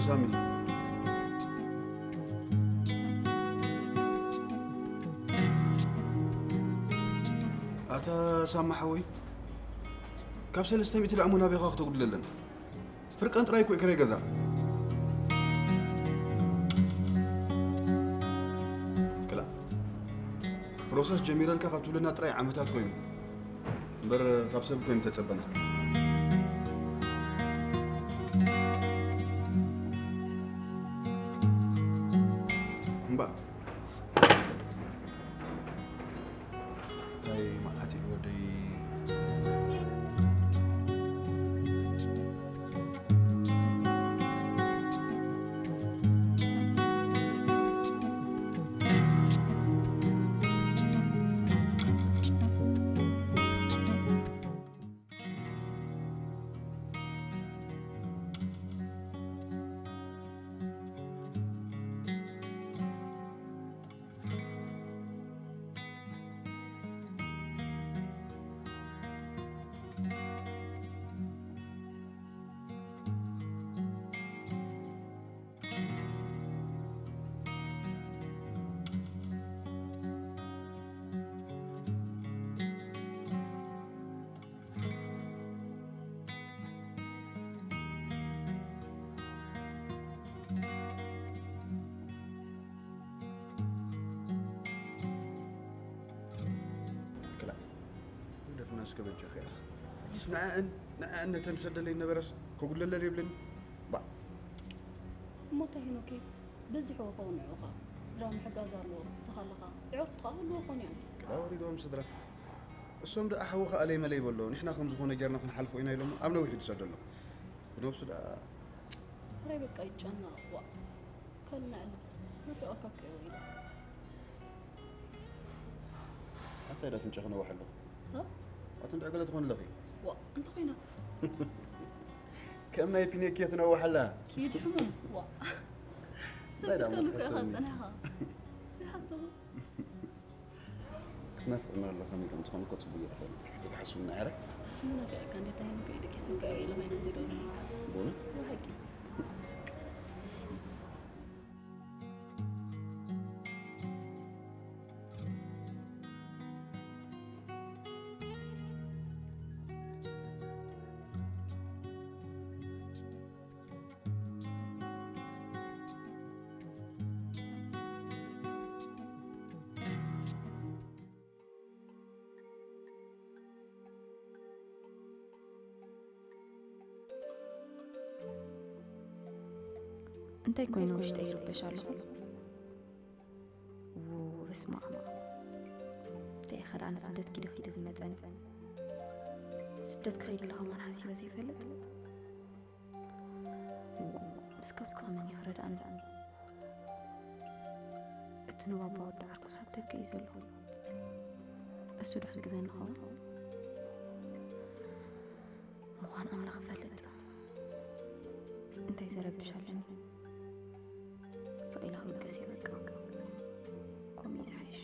ሳሚ። ኣታ ሳማ ሓወይ፣ ካብ ሰለስተ ሚእቲ ላእሞ ናበይኻ ክተጉድለለን? ፍርቀን ጥራይ እኮ እዩ ክራይ ገዛ። ክላ ፕሮሰስ ጀሚረልካ ካብ ትብለና ጥራይ ዓመታት ኮይኑ እምበር ካብ ሰብ እኮ ተጸበና። እምባ እንታይ መዓት እዩ ወደይ። ክላ፣ ግደፍና እስከ በጃኺ ኣኺ። ሕጂስ ንዐኣን፣ ንዐኣን ነተን ሰደለይ ነበረስ ከጉድለለን የብለኒ። ባእ። እሞ እንታይ ሄኖከይ፣ በዚሕዎ ኸው ንዕኡ ኸኣ። ስድራ ምሕጋዝ ኣለዎ፣ ንስኻ ኣለኻ። የዕሩኽቱ ኸኣ ህልዎ ኾን እዮም። ክላ ወሪድዎም ስድራ። እሶም ደኣ ሓዊ ኸኣ ለይመለይ በሎ፣ ንሕና ከም ዝኾነ ጌርና ክንሓልፎ ኢና ኢሎሞ ኣብ ነዊሕ እዩ ዝሰደሎም። ብነብሱ ደኣ ሕራይ በቃ ይጨነቕ። ዋእ፣ ከልነዕልብ። መርድኦ ከክእዮ ኢለ። ኣታ ኢዳ ኣፍንጫኺ ነዋሕ ኣሎ። እ? ኣቲ እንድዒ ገለ ትኾኒ ኣለኺ። ዋእ፣ እንተ ኾይና። ከም ናይ ፒኖኪዮ ትነውሕ ኣላ። ኪድ ሕሙም። ዋእ። እንታይ ደኣ ሰብትከሉ ከኻ ትሕስብኒ? ጸኒሕኻ። ዘይሓሰቡ። ክትናፍቕና ኣለኻ፣ ከመይ ከም ትኾን እኮ ጽቡቕ እየ ዝፈልጥ። ኣይትሓስብና፣ ኧረ። ምናፍቕ እካ እንዴት ኣይንከ ኢሉ ኪሱ ከ ኢሉ ኸይነ ዝደሉ። ብእውነት? ብሓቂ። እንታይ ኮይኑ ውሽጠይ ይርበሽ ኣለኹ? ው፣ በስመ ኣብ። እንታይ ኢኻ ደኣ ንስደት ኪደ ኪደ ዝመጸኒ? ስደት ክኸይድ ኣለኹ ከማን ሓሲበ ዘይፈልጥ? ው፣ ምስ ከፍትኩ ከመን እዩ ክረድኣኒ? እቲ ንባባ ወዲ ዓርኩስ ኣብ ደገ እዩ ዘሎ። እሱ ዶ ክሕግዘኒ ይኸውን? ምዃን ኣምላኽ እፈልጥ። እንታይ ዘረብሽ ኣለኒ? ስቕ ኢለ ክብገስ እየ በቃ። ከምኡ እዩ ዝሓይሽ።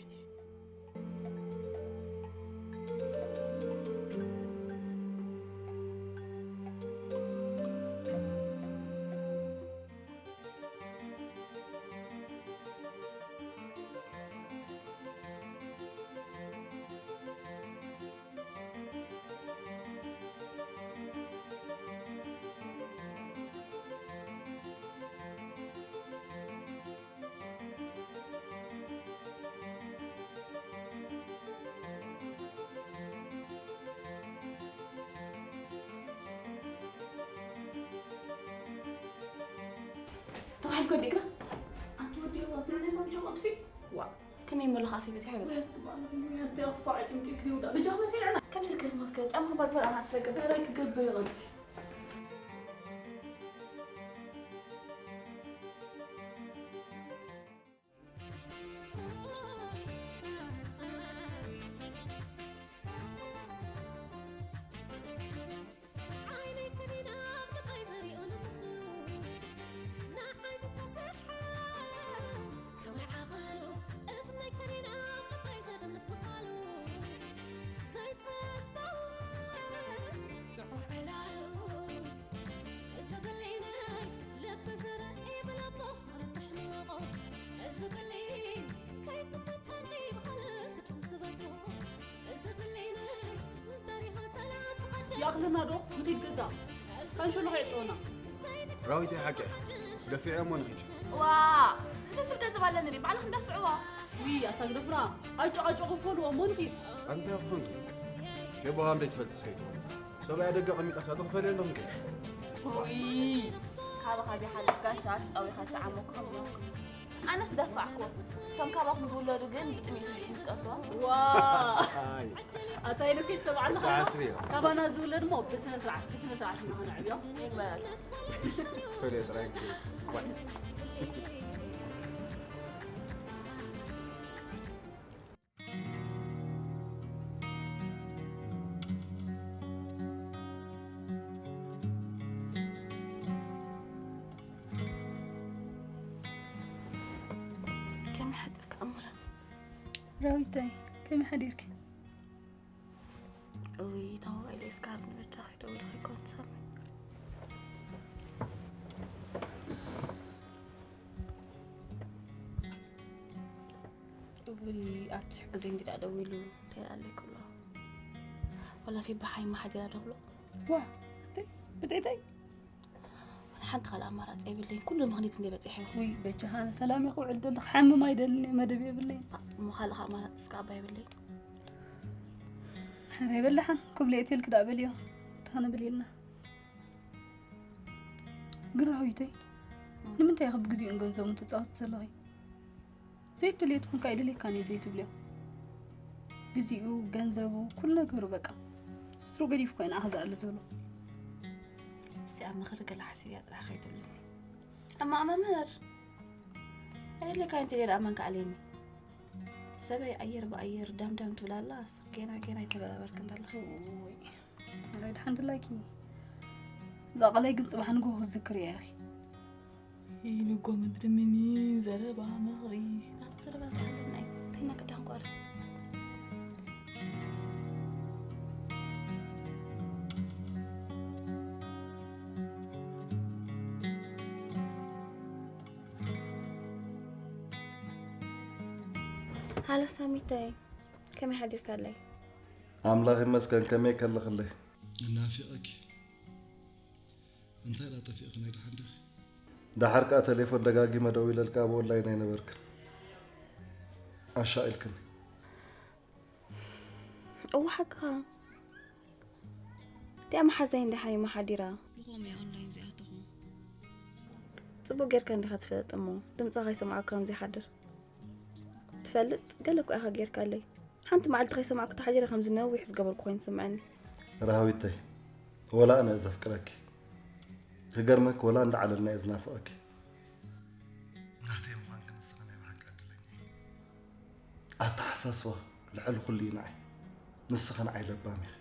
ተባሂልኩ ዲጋ? ኣንቲ ወዲ የዋ፣ ብልዕና ማንሻ ቆጥፊ? ዋ፣ ከመይ መለኻ ኣፌ በዚሓ ይበዝሓ? ኣንቲ ኣኽፋዕ ጭምጭ ክዲውዳ፣ ብጃ መሲልዕና። ከም ስልክ ሪሞት ከ ጫማ ባግበር ኣና ስለገብ። ኧረ ክገብር ይቐጥፊ። ይኣኽለና ዶ ንኺድ ገዛ? ካንሸሎ ከይዕፀወና። ራዊት፣ ሓቂ ደፊዐ እሞ ንኺድ። ዋ፣ ዝፍር ገንዘብ ኣለኒ ድዩ? ባዕልኹም ደፍዕዋ። ውይ፣ ኣታ ግደፉና። ኣይጨቓጨቑ ክፈልዎ እሞ ንኺድ። ኣንተ ይኹን ሸቦሃም ደይ ትፈልጥ ሰይትሆን ሰብኣይ ደገ ቀሚጣ ሳትኽፈል የለኹም ከ ውይ፣ ካባኻ ዘይሓልፍ ጋሻ ኣትጣዊኻ ዝዓመኩ ከምዝኾንኩ ኣነስ ደፋዕኩ። እቶም ካባኹም ዝውለዱ ግን ብጥሜት እዩ ዝቀትሎም። ዋ ኣታ ኢሉ ከይሰምዓልኻ ተሓስቢ ካባና ዝውለድ ሞ ብስነ ስርዓት ብስነ ስርዓት ኢና ክነዕብዮ። ይግበረሉ። ፈለ ጥራይ ዋይ ከመይ ሓደርካ ኣሙረ? ራዊተይ ከመይ ሓዲርኪ? እውይ እታ ሞባይለይ እስካብ ንበጃኺ ደዊለ ከይኮን ትሰምዕ። እውይ ኣቲ ሽሕ ግዜ እንዲዳ ደዊሉ እንታይ ኣለይ ክብሎ? ወላ ፌባ ሓይማ ሓዲራ ዶ ክብሎ? ዋ ኣተይ ብጥዕተይ ሓንቲ ካልእ ኣማራፂ የብለይን። ኩሉ ምኽኒት እንደ በፂሐ እዩ። ውይ በጃኻ ኣነ ሰላም እየ ክውዕል ዘለኹ ሓምም ኣይደልን እየ መደብ የብለይን። እሞ ካልእ ኣማራፂ እስከ ኣባ የብለይን። ሕረ የበላሓን ኩብለይ እትልክ ዳ በልዮ ታነ ብልየልና። ግን ራህዊተይ ንምንታይ ኢኺ ብግዚኡን ገንዘቡን ትፃወቲ ዘለኺ? ዘይደልየትኩም ከኣ ኣይደልየካን እየ ዘይትብልዮ። ግዚኡ፣ ገንዘቡ፣ ኩሉ ነገሩ በቃ ስትሩ ገዲፉ እኮ እዩ ንዓኺ ዝኣሊ ዘሎ። እስቲ ኣብ ምኽሪ ገለ ሓሲብ እያ ጥራሕ ከይትብልኒ። ሕማቕ መምህር ኣይደልየካን እንተ ደኣ ኣመን ከኣልየኒ። ሰበይ ኣየር ብኣየር ዳምዳም ትብል ኣላ። ጌና ጌና ኣይተበራበርክን ዘለኺ። ራይ ድሓን ድላይኪ እዛ ቃላይ ግን ጽባሕ ንግሆ ክዝክር እያ ኢኺ። ኢሉ ጎ ምድሪ ምኒ ዘረባ ምኽሪ ናቱ ዘረባ ተሃለና እዩ እንተይና ክዳን ቋርስ ሃሎ ሳሚተይ ከመይ ሓዲርካለይ? ኣምላኽ ይመስገን ከመይ ከለኽለይ? ናፊቐኪ እንታይ ደኣ ጠፊእኺ ናይ ደሓን ዲኺ? ደሓር ከኣ ተሌፎን ደጋጊመ ደዊለልካ ኣብ ኦንላይን ኣይነበርክን ኣሻቒልክኒ። እወ ሓቅኻ እቲኣ መሓዛይ እንዳ ሓሚማ ሓዲራ። ብኸምኡ እያ ኦንላይን ዘይኣተኹ። ጽቡቕ ጌርካ እንዲኻ ትፈልጥ እሞ ድምጻ ከይሰማዕኩ ከም ዘይሓድር ትፈልጥ ገለ እኳ ኢኻ ጌርካለይ። ሓንቲ መዓልቲ ከይሰማዕኩ ተሓዲረ ከምዚ ነዊሕ ዝገበርኩ ኮይኑ ይስምዓኒ። ራህዊተይ ወላ ኣነ እየ ዘፍቅረኪ። ክገርመኪ ወላ እንዳ ዓለልና እየ ዝናፍቐኪ። ናተይ ምዃንኪ ንስኺ ናይ ብሓቂ ዕድለኛ ኢኺ። ኣተሓሳስባኺ ልዕሊ ኩሉ እዩ ንዓይ። ንስኺ ንዓይ ለባም ኢኺ።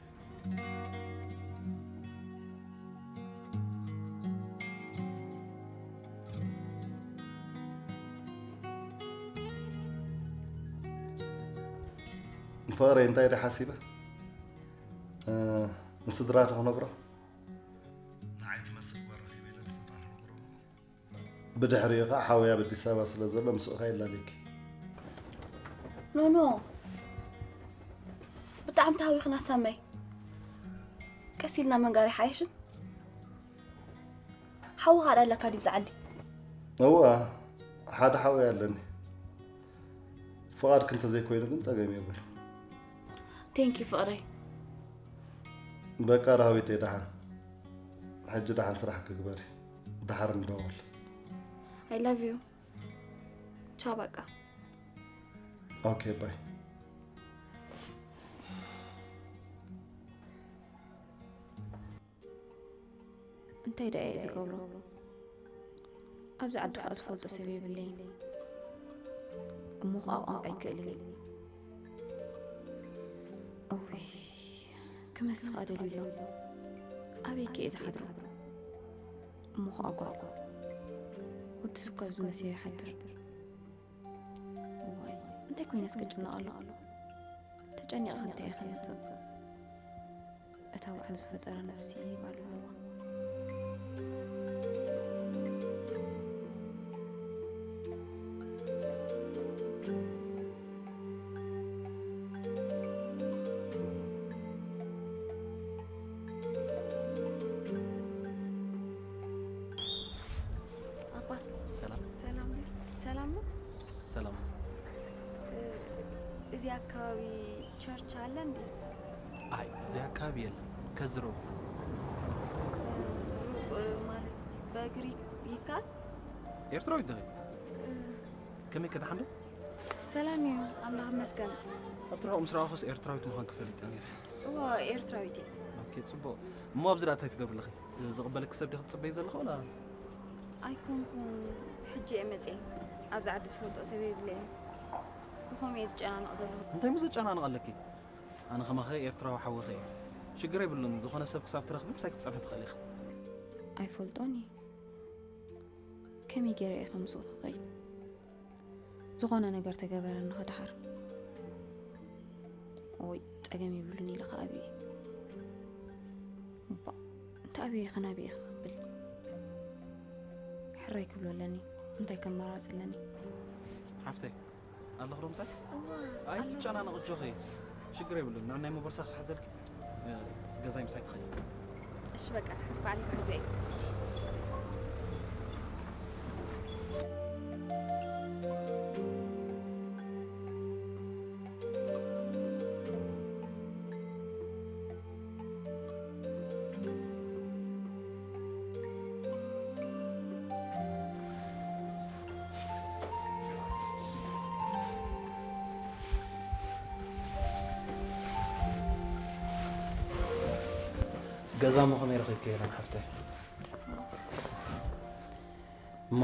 ንፍቕረይ እንታይ ድየ ሓሲበ? ንስድራ ዶ ክነግሮ? ንዓይ ትመስል ጓል ረኺበ ኢለ ንስድራ ክነግሮም እሞ ብድሕሪኡ ኸዓ ሓወይ ኣብ ኣዲስ ኣበባ ስለ ዘሎ ምስኡ ኸዓ የላልየኪ። ኖኖ ብጣዕሚ ተሃዊኽና ሳመይ። ቀስ ኢልና ምንጋር ይሓይሽን? ሓዊ ኸኣ ኣለካ ድዩ ዝዓዲ? እዋ ሓደ ሓወይ ኣለኒ። ፍቓድኪ እንተዘይኮይኑ ግን ጸገም የብሉ። ቴንኪ ፍቕረይ። በቃ ራህዊተይ ደሓን። ሕጂ ደሓን ስራሕ ክግበሪ። ደሓር ንደዋወል። I love you. ቻው በቃ። ኦኬ ባይ። እንታይ ደኣ እየ ዝገብሮ? ኣብዚ ዓዲ ከኣ ዝፈልጦ ሰብ የብለይን። እሞ ከኣ ቋንቋ ኣይክእልን እየ። እውይ ክመስ ከኣ ደልዩ ኣሎ። ኣበይ ከ እየ ዝሓድሮ? እሞ ከኣ ጓል ወድስ እኳ ኣብዚ መሲሉ ይሓድር። እዋይ እንታይ ኮይነስ ክጭነቕ ኣለኹ? ተጨኒቐ ክንታይ እየ ክመጽእ? እታ ባዕሉ ዝፈጠራ ነብሲ ባሉ ኣለዋ። ሰላም። እዚ ኣካባቢ ቸርች ኣለ እንዴ? ኣይ፣ እዚ ኣካባቢ የለን። ከዝረቡ ሩቅ ማለት በእግሪ ይካል? ኤርትራዊት ዲኺ? ከመይ ከ ደሓን ዶ? ሰላም እዩ፣ ኣምላኽ ይመስገን። ኣብቲ ርሑቕ ምስ ረኣኹስ ኤርትራዊት ምዃንኪ ፈሊጠ ነይረ። እወ፣ ኤርትራዊት እየ። ኦኬ፣ ጽቡቕ። እሞ ኣብዚ ደኣ እንታይ ትገብሪ ኣለኺ? ዝቕበለኪ ሰብ ዲኺ ትጽበዪ ዘለኺ ወላ? ኣይኮንኩን፣ ሕጂ እየ መጽየ። ኣብዚ ዓዲ ዝፈልጦ ሰብ የብለይን። ብኸምኡ እየ ዝጨናነቕ ዘለኹ። እንታይ እሞ ዘጨናንቕ ኣለኪ? ኣነ ከማኸ ኤርትራዊ ሓውኺ እየ። ሽግር የብሉን፣ ዝኾነ ሰብ ክሳብ ትረኽቢ ምሳይ ክትጸንሒ ትኽእሊ ኢኺ። ኣይፈልጦን እየ። ከመይ ገይረ እየ ከምስኡ ክኸይድ? ዝኾነ ነገር ተገበረኒ ኸድሓር። ወይ ጸገም ይብሉን ኢለ ከኣብየ። እባ፣ እንተ ኣብየ ኸናብየ ክብል። ሕራይ ክብሎ ኣለኒ። እንታይ ከመራጽ ኣለኒ? ሓፍተይ፣ ኣለኹ ዶ ምሳይ? እዋ፣ ኣይ ኣለኹ። ትጨናነቕ፣ ኣጆኺ። ሽግር የብሉን። ንዕናይ እሞ ቦርሳ ክሕዘልኪ፣ እ፣ ገዛይ ምሳይ ትኸይድ። እሺ፣ በቃ፣ ድሓር ባዕለይ ክሕዞ እየ። ገዛ እሞ ከመይ ረኺብኪ ሄለን ሓፍተይ? እሞ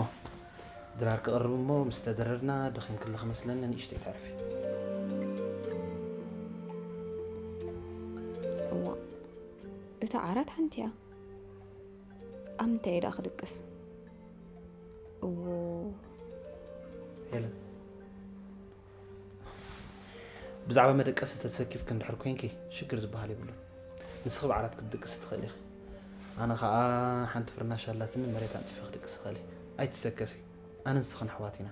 ድራር ክቕርብ እሞ ምስ ተደረርና ደኺምኪ ኣለኺ መስለኒ፣ ንእሽተይ ተዕርፊ። እዋ፣ እታ ዓራት ሓንቲ እያ። ኣብ ምንታይ እየ ደኣ ክድቅስ? እዎ። ሄለን፣ ብዛዕባ መደቀሲ ተሰኪፍኪ እንድሕር ኮይንኪ ሽግር ዝበሃል የብሉን። ንስኺ ብዓራት ክትድቅሲ ትኽእሊ ኢኺ። ኣነ ኸኣ ሓንቲ ፍርናሽ ኣላትኒ፣ መሬት ኣንጺፈ ክድቅስ እኽእል እየ። ኣይትሰከፊ፣ ኣነ ንስኽን ኣሕዋት ኢና።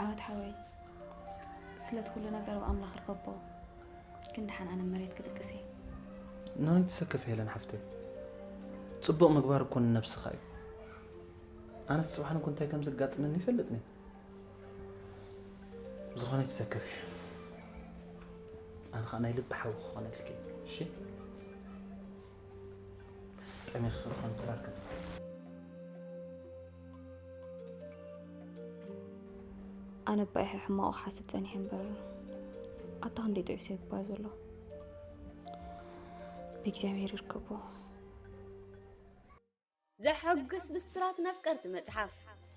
ዓወት ሓወይ፣ ስለቲ ኩሉ ነገር ብኣምላኽ ርከቦ። ግን ደሓን ኣነ መሬት ክድቅስ እየ። ናሆይ ትሰከፊ ሄለን ሓፍተይ። ጽቡቕ ምግባር እኮ ንነብስኻ እዩ። ኣነስ ጽባሕ ንግሆ እንታይ ከም ዘጋጥመኒ ይፈልጥን እየ። ብዝኾነ ኣይትሰከፊ። ኣነ ኸኣ ናይ ልቢ ሓው ክኾነልኪ እየ። እሺ? ጠሚኺ ክትኾኒ ድራር ከምዚ። ኣነ ባይሕ ሕማቑ ክሓስብ ጸኒሐ እምበር ኣታ ክንደይ ጥዑይ ሰብ እባ ዘሎ። ብእግዚኣብሔር ይርከቦ። ዘሐጉስ ብስራት ነፍቀርቲ መጽሓፍ።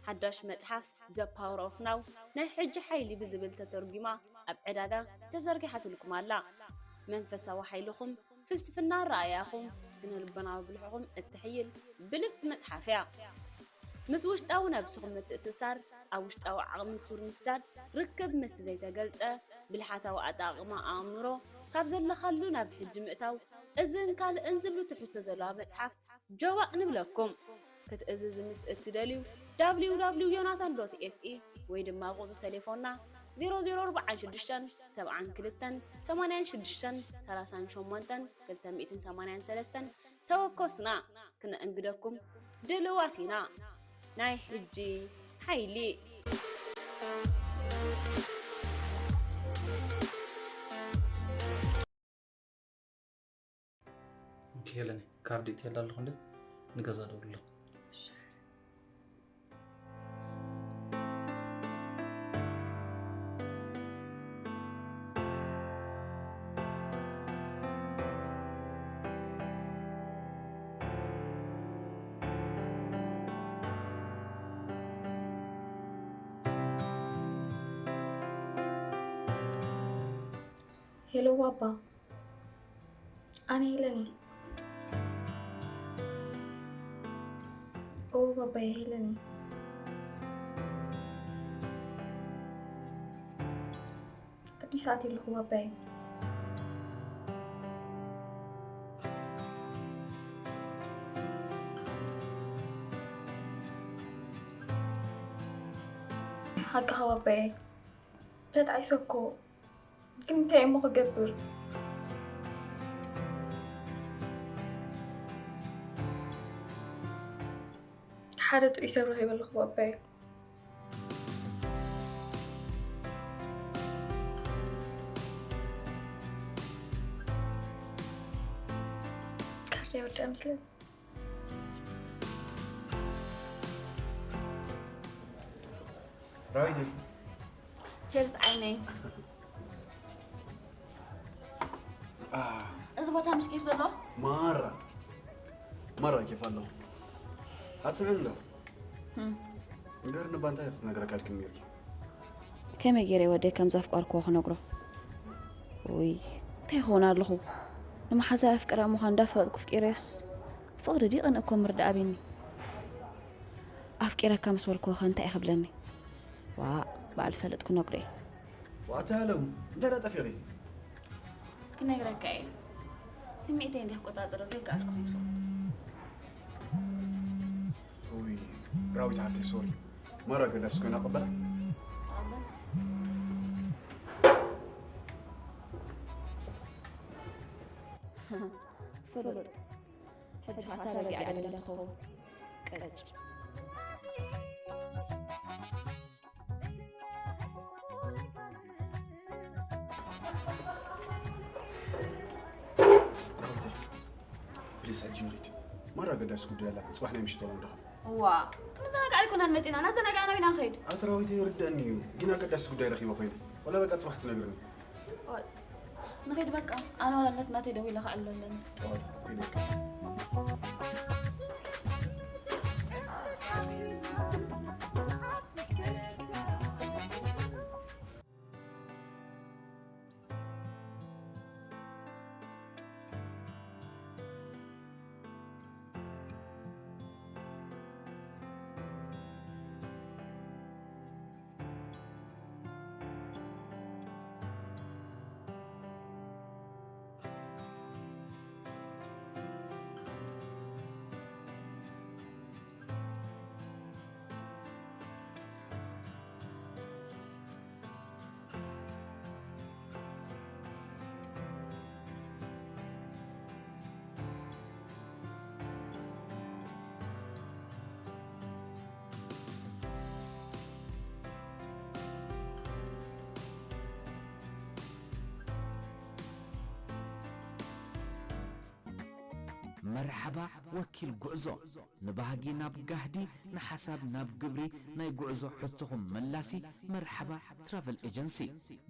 ሓዳሽ መጽሓፍ The Power of Now ናይ ሕጂ ሓይሊ ብዝብል ተተርጒማ ኣብ ዕዳጋ ተዘርጊሓትልኩም ኣላ። መንፈሳዊ ሓይልኹም፣ ፍልስፍና ኣረኣእያኹም፣ ስነ ልቦናዊ ብልሕኹም እትሕይል ብልጽቲ መጽሓፍ እያ። ምስ ውሽጣዊ ነብስኹም ምትእስሳር፣ ኣብ ውሽጣዊ ዓቕሚ ሱር ምስዳድ፣ ርክብ ምስቲ ዘይተገልጸ፣ ብልሓታዊ ኣጠቓቕማ ኣእምሮ፣ ካብ ዘለኻሉ ናብ ሕጂ ምእታው፣ እዝን ካልእን ዝብሉ ትሕዝቶ ዘለዋ መጽሓፍ ጆባእ ንብለኩም። ክትእዝዙ ምስ እትደልዩ www ዮናታን ዶት ኤስኢ ወይ ድማ ቁጽሪ ቴሌፎንና ዜሮ ዜሮ ኣርባዓን ሽዱሽተን ሰብዓን ክልተን ሰማንያን ሽዱሽተን ሰላሳን ሸሞንተን ክልተ ሚእትን ሰማንያን ሰለስተን ተወከሱና፣ ክነእንግደኩም ድልዋት ኢና። ናይ ሕጂ ሓይሊ። እንኪ ሄለኒ፣ ካርድ እትየላ ኣለኹ እንዴ? ንገዛ ደውልሎ። ሄሎ ባባ፣ ኣነ ሄለን እየ። ኦ ባባየ፣ ሄለን እየ። ኣዲስ ኣትየ ኣለኹ ባባየ። ሓቅኻ ባባየ፣ ተጣዒሰ እኮ። ግን እንታይ እሞ ክገብር? ሓደ ጥዑይ ሰብ ረኺበ ኣለኹ ኣባይ። ጀርዳ ምስልን ራዊት ቸርስ ዓይነይ። እዚ ቦታ ምሽ ኬፍ ዘሎ? ማራ ማራ ኬፍ ኣሎ። ኣትስምዕን ዶ? ንገርኒ እባ እንታይ ክትነግረካ ኢልክኒ ነይርኪ? ከመይ ገይረ ወደይ ከም ዘፍቀርክዎ ክነግሮ? ውይ እንታይ ይኸውን ኣለኹ? ንመሓዛይ ኣፍቅራ ምዃን እንዳፈለጥኩ ፍቂረዮስ ፍቕሪ ድዩ ቅንእ እኮ ምርዳእ ኣብኒ። ኣፍቂረካ ምስ በልክዎ ኸ እንታይ እዩ ክብለኒ? ዋእ በዓል ፈልጥ ክነግሮ እየ። ዋታ ለው እንታይ ዳ ጠፊኺ? ክነግረካ እየ። ስምዒተይ እንዲህ ክቆጻጸሮ ዘይከኣልኩ ይኸውን። ውይ ራዊት ሃብተይ ሶሪ። ማራ ገዳስ ኮይና ቀበላ። ፈለጥ ሕጂ ከዓ ተረጊዓ ገለ ትኸውን። ቀጭ ፕሊስ ሕጂ ንኺድ። ማራ ገዳስ ጉዳይ ኣላት። ጽባሕ ናይ ምሽት ወላ ንረኸብ። እዋ ክንዘናጋዕ ኣይኮናን መፂና። እናዘናጋዕና ኢና ንኸይድ። ኣትራዊት ይርደኒ እዩ፣ ግን ኣገዳሲ ጉዳይ ረኺበ ኮይነ። ወላ በቃ ጽባሕ ትነግርኒ። ንኸይድ በቃ። ኣነ ዋላ እናት ናተይ ደዊለ ክዕሎ ኣለኒ። መርሓባ ወኪል ጉዕዞ፣ ንባህጊ ናብ ጋህዲ፣ ንሓሳብ ናብ ግብሪ ናይ ጉዕዞ ሕቶኹም መላሲ። መርሓባ ትራቨል ኤጀንሲ፣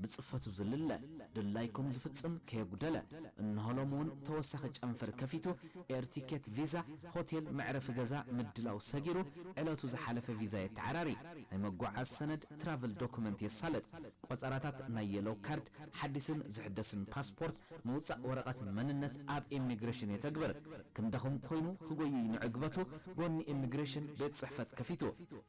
ብጽፈቱ ዝልለ ድላይኩም ዝፍጽም ከየጉደለ። እንሆ ሎም እውን ተወሳኺ ጨንፈር ከፊቱ፣ ኤር ቲኬት፣ ቪዛ፣ ሆቴል፣ መዕረፊ ገዛ ምድላው ሰጊሩ፣ ዕለቱ ዝሓለፈ ቪዛ የተዓራሪ፣ ናይ መጓዓዝ ሰነድ ትራቨል ዶኩመንት የሳለጥ፣ ቆጸራታት ናይ የሎው ካርድ፣ ሓዲስን ዝሕደስን ፓስፖርት፣ ምውጻእ ወረቐት መንነት ኣብ ኢሚግሬሽን የተግብር። ክንደኹም ኮይኑ ክጎይይ ንዕግበቱ፣ ጎኒ ኢሚግሬሽን ቤት ጽሕፈት ከፊቱ።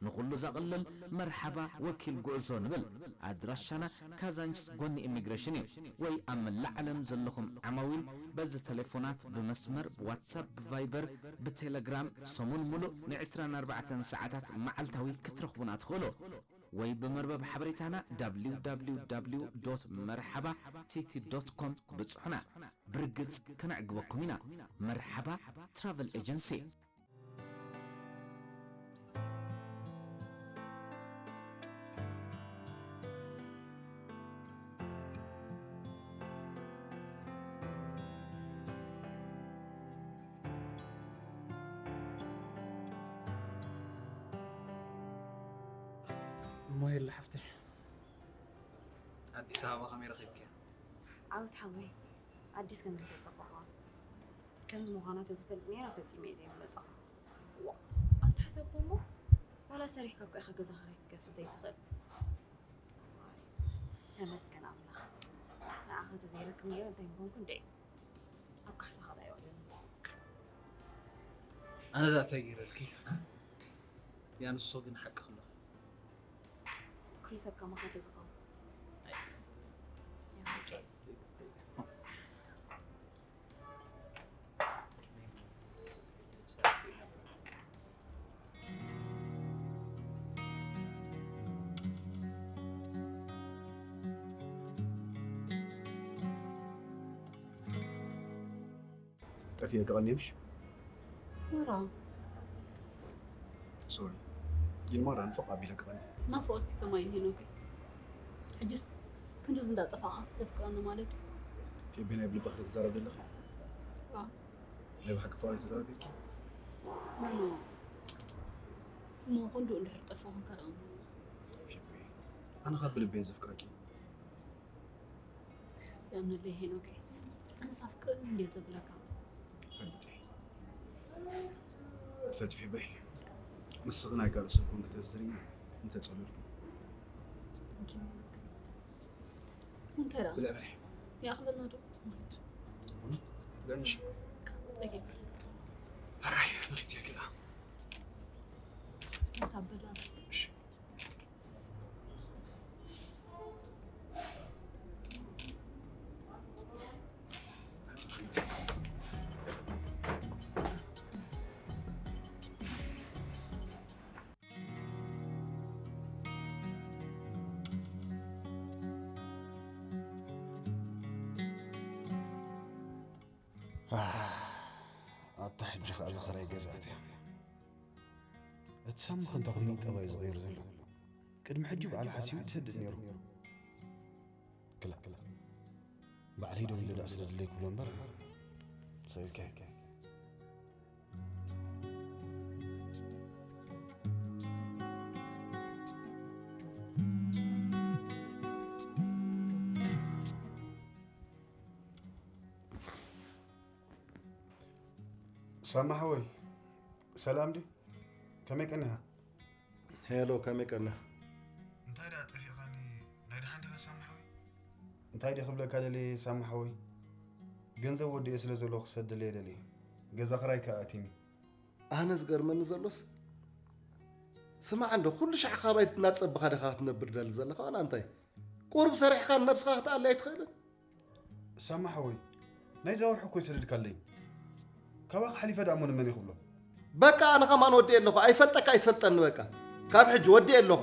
ንኹሉ ዘቕልል መርሓባ ወኪል ጉዕዞ ንብል። ኣድራሻና ካዛንችስ ጎኒ ኢሚግሬሽን እዩ። ወይ ኣብ መላእ ዓለም ዘለኹም ዓማዊል በዚ ተሌፎናት ብመስመር ብዋትሳፕ ብቫይበር ብቴሌግራም ሰሙን ሙሉእ ን ዕስራን ኣርባዕተን ሰዓታት መዓልታዊ ክትረኽቡና ትኽእሉ። ወይ ብመርበብ ሓበሬታና www መርሓባ ቲቲ ዶት ኮም ብጽሑና። ብርግጽ ከነዕግበኩም ኢና። መርሓባ ትራቨል ኤጀንሲ። እሞ የለ ሓፍተይ፣ ኣዲስ ኣበባ ከመይ ረኺብክያ? ዓወት ሓወይ፣ ኣዲስ ከም ዘይተጸበኻ ከምዚ ምዃና ተዝፈልጥ ነይረ ፈጺመ እየ ዘይምመጻኹ። ዋ፣ ኣተሓሰብኩ እሞ ዋላ ሰሪሕካ እኮ ኢኻ ገዛ ክራይ ክትከፍል ዘይትኽእል። ተመስገን ኣምላኽ። ንዓኻ ተዘይረክብ ነይረ እንታይ ምኾንኩ እንደ ኣብ ካሕሳኻ ዳ ይወደኒ። ኣነ ዳ እንታይ ገይረልኪ? ያንሶ ግን ሓቂ ክሎ ኩሉ ሰብ ከማኻ ተዝኸውን። ጠፊኤ ክቐኒ ምሽ ማራ ሶሪ ግን ማራ ንፎቕ ኣቢለ ክቐኒ ናፍቆትሲ ከማይ ንሄኖከይ ሕጅስ ክንድዚ እንዳጠፋእካ ስተፍቅረኒ ማለት እዩ ፌቤ ናይ ብልብኺ ክትዛረብ ዘለኺ ዋ ናይ ብሓቂ ፍቕሪ ተደራቢርኪ? ኖ ኖ። እሞ ክንድኡ እንድሕር ጠፍኡ ክንከርኦም። ፊቢ፣ ኣነ ካብ ብልበ እየ ዘፍቅረኪ። የምንለይ ሄኖከይ፣ ኣነስ ኣፍቅር እንድየ ዘብለካ። ፈልጢ ፈልጢ ፊበይ፣ ንስኺ ናይ ካልእ ሰብ ኮንኪ ተዝድርኛ እንተጸለልኩ። እንኪ ሄኖከይ። እንተ ደኣ ብልዕ በላይ። ይኣኽለና ዶ? ንኸይድ። ለንሽ ጸጊብ። ኣራይ ንኺድ የግዳ። ንሳ በላ። እሺ። ኣታ ሕጂ ከኣ ዘኸራይ ገዛ ኣትያ። እቲ ሳሚ ከ እንታይ ኮይኑ እዩ ጠባዩ ዝቕይር ዘሎ? ቅድሚ ሕጂ ባዕሉ ሓሲቡ ይሰድድ ነይሩ። ክላ ባዕለይ ደው ኢለ ደኣ ስደድለይ ክብሎ እምበር ሰኢልካዮ። ሳማ ሓወይ፣ ሰላም ድዩ? ከመይ ቀኒኻ? ሄሎ፣ ከመይ ቀኒኻ? እንታይ ደኣ ጠፊእኻኒ? ናይ ደሓን ዲኻ ሳማ ሓወይ? እንታይ ድየ ክብለካ ደልየ ሳማ ሓወይ? ገንዘብ ወዲኤ ስለ ዘለኹ ክሰደለይ ደልየ። ገዛ ክራይ ከኣ ኣቲኒ። ኣነ ዝገርመኒ ዘሎስ፣ ስማዕ እንዶ፣ ኩሉ ሻዕ ካባይ እናጸበኻ ዲኻ ክትነብር ደሊ ዘለኻ ዋላ እንታይ? ቁሩብ ሰሪሕካ ንነብስኻ ክትኣሊ ኣይትኽእልን? ሳማ ሓወይ፣ ናይዛ ወርሒ እኮ ይሰደድካለይ። ካባኻ ሓሊፈ ደኣ እሞ ንመን እየ ክብሎ? በቃ ኣነ ኸማን ወዲኤ ኣለኹ። ኣይፈልጠካ ኣይትፈልጠኒ በቃ። ካብ ሕጂ ወዲኤ ኣለኹ።